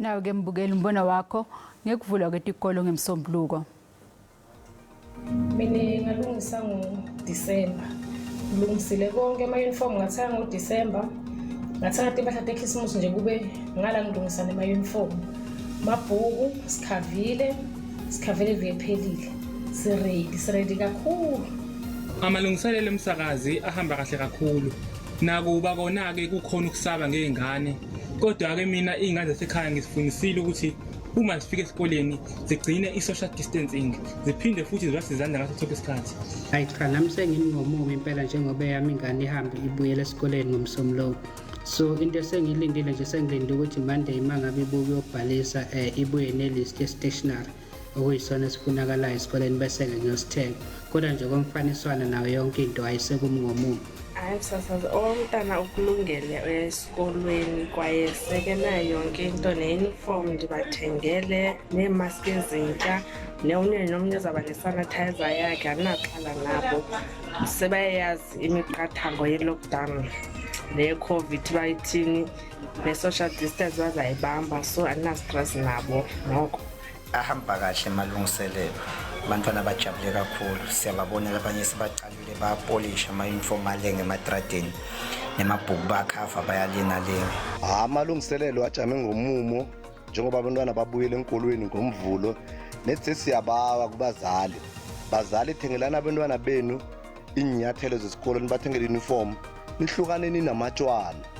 Nawe ke mbukeli umbono wakho ngekuvulwa kwetikolo ngemsombuluko. Mina ngalungisa ngoDisemba. Ngilungisile konke ama-uniform ngathenga ngoDisemba. Ngathenga timpahla tekhisimusi nje kube ngala ngilungisa nema-uniform. Mabhuku sikhavile, sikhavile iviki ephelile. Siready, siready kakhulu. Amalungiselelo emsakazi ahamba kahle kakhulu. Nakuba kona-ke kukhona ukusaba ngey'ngane kodwa-ke mina iy'ngane zasekhaya ngizifundisile ukuthi uma zifika esikoleni zigcine i-social distancing ziphinde futhi ziwashe izandla ngaso sonke isikhathi. Hayi cha, nami sengimi ngomumo impela njengoba eyami ingane ihambe ibuyele esikoleni ngomsombuluko. So into esengiyilindile nje, sengilinde ukuthi Monday uma ngabe ibuya ukuyobhalisa ibuye ne-list ye-stationery okuyisona esifunakalayo esikoleni bese-ke ngiyosithenga. Kodwa nje komfaniswana nayo yonke into ayisekumi ngomumo. Hayi msasazi, owomntana ukulungele uya esikolweni kwaye sekenayo yonke into ne-uniform ndibathengele neemaski ezintsha nomnye nomnye uzawuba nesanitizer yakhe, andinaxhala nabo. Sebayayazi imiqathango ye-lockdown neyeCOVID bayithini ne-social distance bazayibamba, so andinastress nabo noko. Ahamba kahle amalungiselelo, abantwana bajabule kakhulu, siyababona labanye sebaqalile bayapolisha ama-uniform alenge ematradeni nemabhuku bakhava bayalena lena. Amalungiselelo ajame ngomumo njengoba abantwana babuyele enkolweni ngoMvulo. Nethi siyabawa kubazali, bazali thengelani abantwana benu iinyathelo zesikolo, nibathengele uniform, nihlukaneni namatshwala.